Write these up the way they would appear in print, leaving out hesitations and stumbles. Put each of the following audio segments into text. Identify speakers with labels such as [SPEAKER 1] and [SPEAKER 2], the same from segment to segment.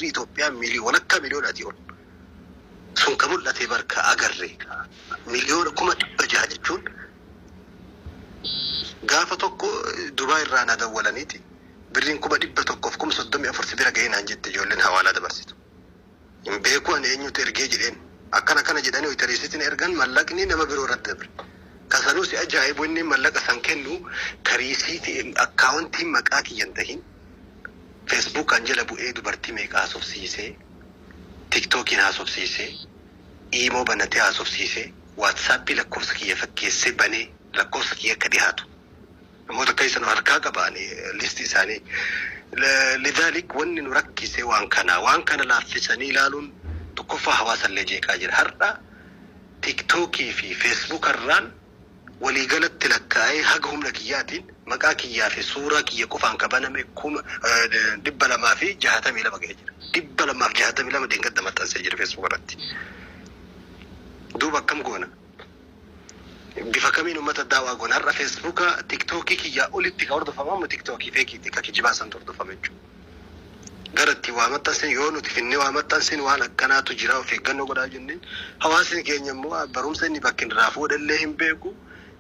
[SPEAKER 1] Birrii Itoophiyaa walakkaa miliyoonaati ol. Sun ka mul'ate barka agarre. 600,000 jechuun gaafa tokko Dubaay irraa na dawwalaniiti birriin 134,000 si bira ga'ee naan jette ijoolleen hawaalaa dabarsitu. Hin beeku ani eenyutu ergee jedheen. Akkana akkana jedhanii wayita riisitiin ergan mallaqni nama biroo irratti dabre. Kasanuu si ajaa'ibu, inni mallaqa san kennu ka riisiitii akkaawuntiin maqaa kiyya hin tahin Feesbuukaan jala bu'ee dubartii meeqa haasofsiisee, Tiktookiin haasofsiisee, Iimoo banatee haasofsiisee, Waatsaappii lakkoofsa kiyya fakkeessee banee lakkoofsa kiyya akka dhihaatu. Namoota akka isan harkaa qaba ani listi isaanii. Lidhaalik wanni nu rakkise waan kana. Waan kana laaffisanii ilaaluun tokkoffaa hawaasallee jeeqaa jira. Har'a Tiktookii fi Feesbuuka irraan waliigalatti lakkaa'ee haga humna kiyyaatiin maqaa kiyyaa fi suuraa kiyya qofaan ka baname 262,000 ga'ee jira. 262 deengadda maxxansee jira Feesbuuka irratti. Duuba akkam goona? Bifa kamiin uummata daawaa goona? Har'a Feesbuuka, Tiktookii kiyyaa olitti ka hordofamu amma Tiktookii feekiiti, ka kijibaa santu hordofama jechuudha. Gara itti waa maxxansin yoo nuti finnee waa maxxansin waan akkanaatu jira, of eeggannoo godhaa jenneen, hawaasni keenya immoo barumsa inni bakki irraa fuudhellee hin beeku,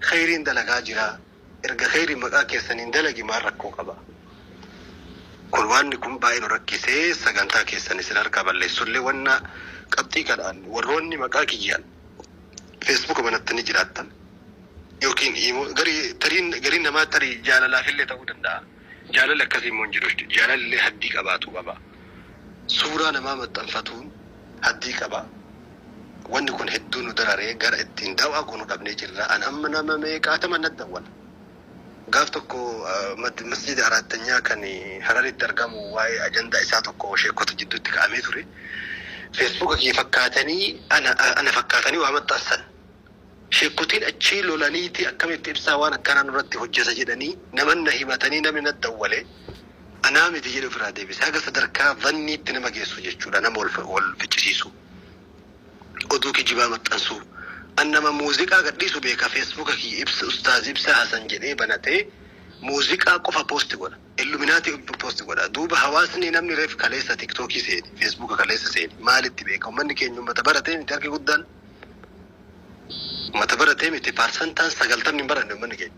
[SPEAKER 1] kheyriin dalagaa jira. Erga kheyriin maqaa keessaniin dalage maal rakkoo qaba? Kun waanni kun baay'ee nu rakkisee, sagantaa keessan isin harkaa balleessullee wanna qabxii kanaan warroonni maqaa kiyyaan Feesbuuka banattanii jiraattan yookiin immoo garii tariin gariin namaa tarii jaalalaafillee ta'uu danda'a. Jaalalli akkasii immoo hin jiru jechuudha. Jaalalli haddii qabaatu qaba. Suuraa namaa maxxanfatuun haddii qaba. Wanni kun hedduu nu dararee gara ittiin dawaa goonu dhabnee jirra. An amma nama meeqaatama na dawwala. Gaaf tokko masjida Araattanyaa kan Hararitti argamu waa'ee ajandaa isaa tokko sheekota jidduutti ka'amee ture. Feesbuuka kiyya fakkaatanii ana fakkaatanii waa maxxansan. Sheekotiin achii lolaniiti akkamitti ibsaa waan akkanaa nurratti hojjeta jedhanii naman na himatanii, namni na dawwale anaa miti jedhe ofirraa deebise. Haga sadarkaa vanniitti nama geessu jechuudha, nama wal ficcisiisu. Oduu kijibaa maxxansuu. An nama muuziqaa gadhiisu beeka. Feesbuuka kiyya ibsa Ustaaz Ibsaa Hasan jedhee banatee muuziqaa qofa post godha. Illuminaatii post godha. Duuba hawaasni namni reef kaleessa Tiktookii seeni, Feesbuuka kaleessa seeni maalitti beeka? Uummanni keenya uummata baratee miti, harki guddaan. Uummata baratee miti, 90% hin baranne uummanni keenya.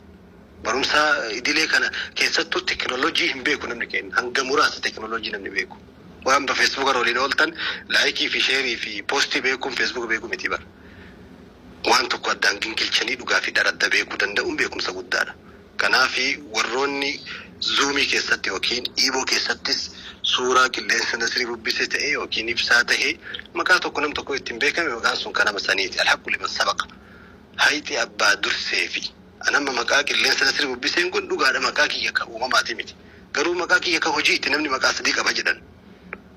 [SPEAKER 1] Barumsa idilee kana keessattuu teknoolojii hin beeku namni keenya. Hanga muraasa teknoolojii namni beeku. Waan ba Feesbuuka waliin ooltan like fi share fi post beekuun Feesbuuka beekuu miti bara. Waan tokko addaan gingilchanii dhugaa fi dhara adda beekuu danda'uun beekumsa guddaadha. Kanaaf warroonni Zuumii keessatti yookiin Iiboo keessattis suuraa qilleensa Nasrii bubbise ta'e yookiin ibsaa ta'e maqaa tokko nam tokko ittiin beekame, maqaan sun kan nama saniiti. Alhaqqu liman sabaqa. Hayxi abbaa dursee fi an amma maqaa qilleensa Nasrii bubbiseen kun dhugaadha, maqaa kiyya kan uumamaati miti. Garuu maqaa kiyya kan hojiiti. Namni maqaa sadii qaba jedhan.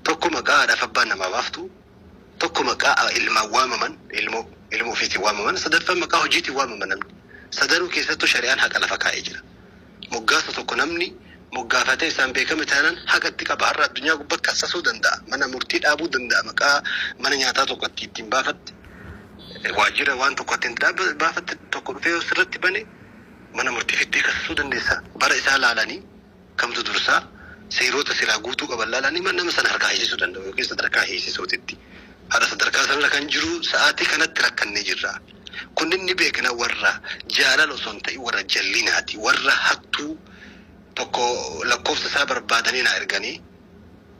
[SPEAKER 1] Tokko maqaa haadhaaf abbaan namaa baaftu. Tokko maqaa ilmaan waamaman, ilmoo ilmoo ofiitiin waamaman, sadaffaan maqaa hojiitiin waamaman namni. Sadanuu keessattuu shari'aan haqa lafa kaa'ee jira. Moggaasa tokko namni moggaafatee isaan beekame taanaan haqa itti qaba. Har'a addunyaa gubbaa kassasuu danda'a. Mana murtii dhaabuu danda'a. Maqaa mana nyaataa tokko ittiin baafatte, waajjira waan tokko ittiin baafatte tokko dhufee yoo sirratti bane mana murtii fiddee kassasuu dandeessa. Bara isaa laalanii kamtu dursaa seerota silaa guutuu qaban laalanii nama sana harkaa hiisisuu danda'u yookiin sadarkaa hiisisuutitti. Har'a sadarkaa sanarra kan jiru sa'aatii kanatti rakkannee jirra. Kunnin ni beekna, warra jaalala osoo hin ta'in warra jallinaati. Warra hattuu tokko lakkoofsa isaa barbaadanii naa erganii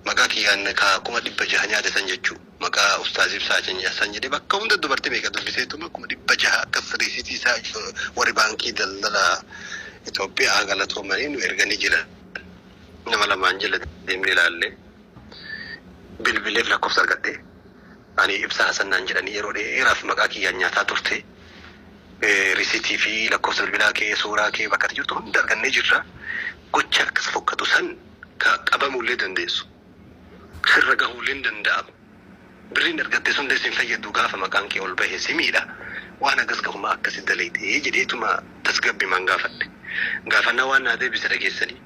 [SPEAKER 1] maqaa kiyyaan ka 600,000 nyaate san jechuu, maqaa Ustaaz Ibsaa san jedhee bakka hunda dubartii meeqa dubbiseetuma 600,000 akkas riisitii isaa warri baankii daldala Itoophiyaa galatoomanii nu erganii jiran. Nama lamaan jala deemnee ilaalle, bilbileef lakkoofsa argadhe. Ani Ibsaa Hasan naan jedhanii yeroo dheeraaf maqaa kiyyaan nyaataa turte. Risiitii fi lakkoofsa bilbilaa kee, suuraa kee, bakka ati jirtu hunda argannee jirra. Gocha akkas fokkatu san ka qabamuullee dandeessu. Sirra gahuullee hin danda'amu. Birriin argatte sun illee sin fayyadu, gaafa maqaan kee ol bahe si miidha. Waan hagas gahuma akkasi dalaytee jedheetuma tasgabbimaan gaafadhe. Gaafannaa waan naa deebise dhageessanii.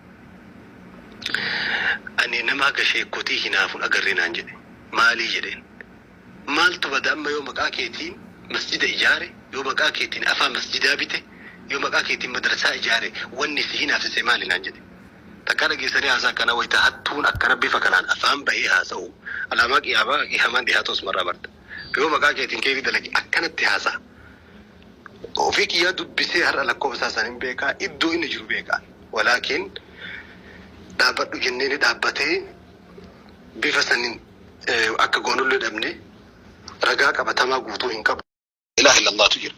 [SPEAKER 1] Ani nama haga sheekkotii hinaafuun agarree naan jedhe. Maalii jedheen. Maaltu bada amma yoo maqaa keetiin masjida ijaare, yoo maqaa keetiin afaa masjidaa bite, yoo maqaa keetiin madrasaa ijaare, wanni si hinaafsise maali naan jedhe. Takkaa dhageessanii haasaa akkanaa wayita hattuun akkana bifa kanaan afaan bahee haasa'u alaamaa qiyaamaa qiyaamaan dhiyaatu asumarraa barta. Yoo maqaa keetiin keerii dalage akkanatti haasa'a. Ofii kiyyaa dubbisee har'a lakkoofsa isaa san hin beekaa iddoo inni jiru beekaa. Walaakin dhaabbadhu jennee ni dhaabbatee bifa sanin akka goonullee dhabne ragaa qabatamaa guutuu hin qabu. Ilaaha illallahtu jira.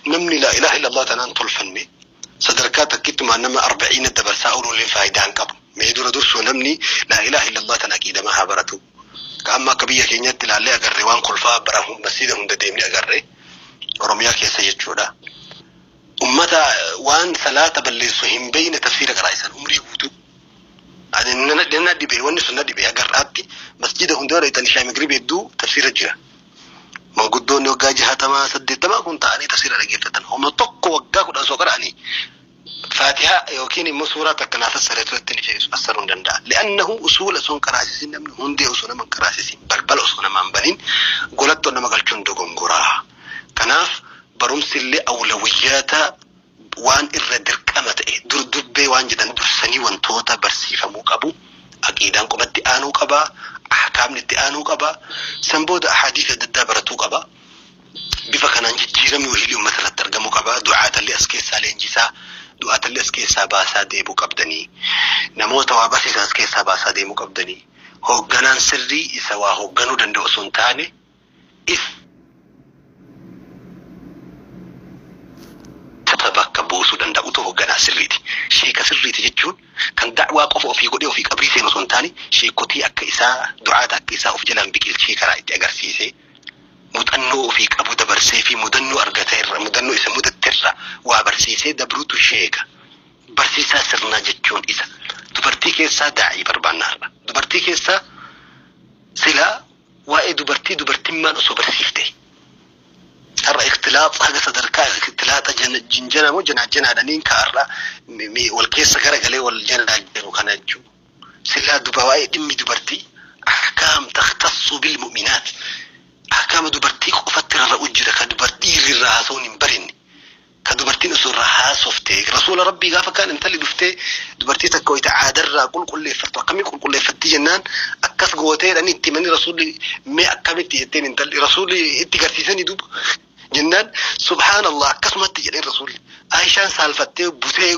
[SPEAKER 1] Namni laa ilaaha illallah tanaan tolfanne sadarkaa takkittumaan nama arba'iina dabarsaa ooluulleen faayidaa hin qabu. Mee dura dursoo namni laa ilaaha illallah tana aqiidamaa haa baratu. Ka amma akka biyya keenyatti ilaallee agarre waan kolfaa bara masjiida hunda deemne agarre Oromiyaa keessa jechuudha. Ummata waan salaata balleessu hin beeyne tafsiira qaraa'isan umrii guutuu. Ani na dhibe wanni sun na dhibe agarraatti masjiida hunda yoo dhayxan ishaa magriib hedduu tafsiira jira. Manguddoonni waggaa jahatamaa saddeettamaa kun ta'anii tafsiira dhageeffatan. Homa tokko waggaa 10 osoo qara'anii Faatihaa yookiin immoo suuraa takka naa fassare turetti ni ceesu fassaruu hin danda'a. Li'annahu usuula osoo hin qaraasisin namni hundee osoo nama hin qaraasisin balbala osoo nama hin banin golatti ol nama galchuun dogongoraa. Kanaaf barumsi illee awlawiyyaata waan irra dirqama ta'e dur dubbee waan jedhan dursanii wantoota barsiifamuu qabu. Aqiidaan qomatti aanuu qaba. Ahkaamni itti aanuu qaba. San booda ahaadiisa adda addaa baratuu qaba. Bifa kanaan jijjiiramni wahiillee ummata irratti argamuu qaba. Du'aatallee as keessaa leenjisaa, du'aatallee as keessaa baasaa deemuu qabdanii. Namoota waa barsiisan as keessaa baasaa deemuu qabdanii. Hoogganaan sirrii isa waa hoogganuu danda'u osoo hin taane isa bakka buusuu danda'utu hoogganaa sirriiti. Sheeka sirriiti jechuun kan da'waa qofa ofii godhee ofii qabrii seenu osoo hin taane sheekotii akka isaa du'aata akka isaa of jalaan biqilchee karaa itti agarsiisee muxannoo ofii qabu dabarsee fi mudannoo argate irra mudannoo isa mudatte irra waa barsiisee dabruutu sheeka. Barsiisaa sirnaa jechuun isa. Dubartii keessaa daa'ii barbaanna har'a. Dubartii keessaa silaa waa'ee dubartii dubartimmaan osoo barsiifte. Har'a ikhtilaax haga sadarkaa ikhtilaaxa jinjana moo janaajjanaadhaniin ka har'a wal keessa garagalee wal janaajjanu kana jechuudha. Silaa duba waa'ee dhimmi dubartii ahkaam takhtassu bil mu'minaat ahkaama dubartii qofatti rarra'u jira ka dubartii dhiirri irraa haasa'uun hin barinne ka dubartiin osoo irraa haasofte rasuula rabbii gaafa kaan intalli dhuftee dubartii takka wayita aadarraa qulqulleeffattu akkamii qulqulleeffatti jennaan akkas gootee jedhanii itti himanii rasuulli mee akkamitti jetteen intalli rasuulli itti garsiisanii duuba jennaan subhaanallah akkasumatti jedheen rasuulli Aayishaan saalfattee butee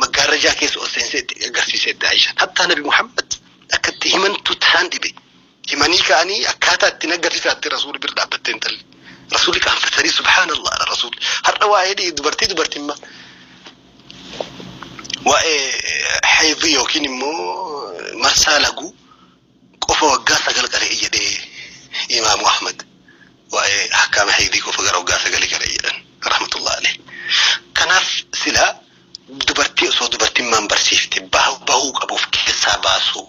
[SPEAKER 1] maggaarrajaa keessa ol seensee itti agarsiisetti Aayishaan hattaa nabi Muhammad akka itti himantu isaan dhibe himanii ka'anii akkaataa ittiin agarsiisaatti rasuulli bira dhaabbattee intalli rasuulli qaanfatanii subhaanallah rasuulli har'a waa'ee dubartii dubartimmaa waa'ee haydii yookiin immoo marsaa laguu qofa waggaa 9 qara'e jedhee Imaamu Ahmad waa'ee ahkaama haydii qofa gara waggaa sagalii qara'e jedhan rahmatullah alayhi. Kanaaf silaa dubartii osoo dubartimmaan barsiifte bahuu qabuuf keessaa baasuu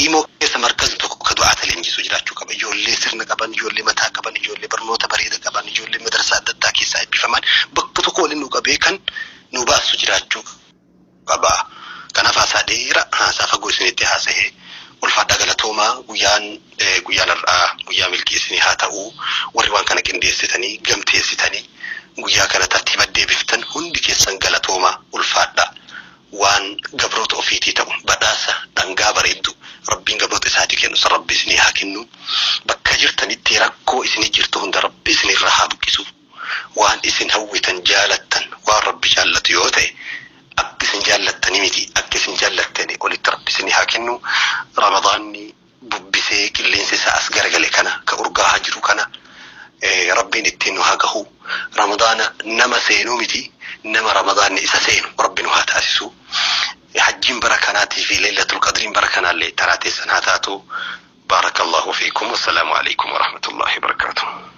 [SPEAKER 1] imoo keessa markazni tokko ka du'aata leenjisu jiraachuu qaba. Ijoollee sirna qaban, ijoollee mataa qaban, ijoollee barnoota bareeda qaban, ijoollee madrasaa adda addaa keessaa eebbifaman bakka tokko waliin nu qabee kan nu baasu jiraachuu qaba. Kanaaf haasaa dheera haasaa fagoo isinitti haasahe ulfaadhaa galatoomaa guyyaan guyyaan har'aa guyyaa milkii isinii haa ta'u warri waan kana qindeessitanii gamteessitanii guyyaa kana tartiiba deebiftan hundi keessan galatoomaa ulfaadhaa waan gabroota ofiitii ta'u badhaasa dhangaa bareeddu rabbiin gabroota isaatii kennu san rabbi isinii haa kennu bakka jirtanitti rakkoo isinii jirtu hunda rabbi isinirraa haa buqqisu. Waan isin hawwitan, jaalattan, waan Rabbi jaallatu yoo ta'e, akka isin jaallattanii miti, akka isin jaallattanii olitti Rabbi isinii haa kennu. Ramadaanni bubbisee qilleensi isaa as garagale kana, ka urgaahaa jiru kana, Rabbiin ittiin nu haa gahu. Ramadaana nama seenuu miti, nama Ramadaanni isa seenu Rabbi nu haa taasisu. Hajjiin bara kanaatii fi Laylatul Qadriin bara kanaallee taraa teessan haa taatu. Baarakallahu fiikum. Wassalaamu alaikum warahmatullahi wabarakaatuh.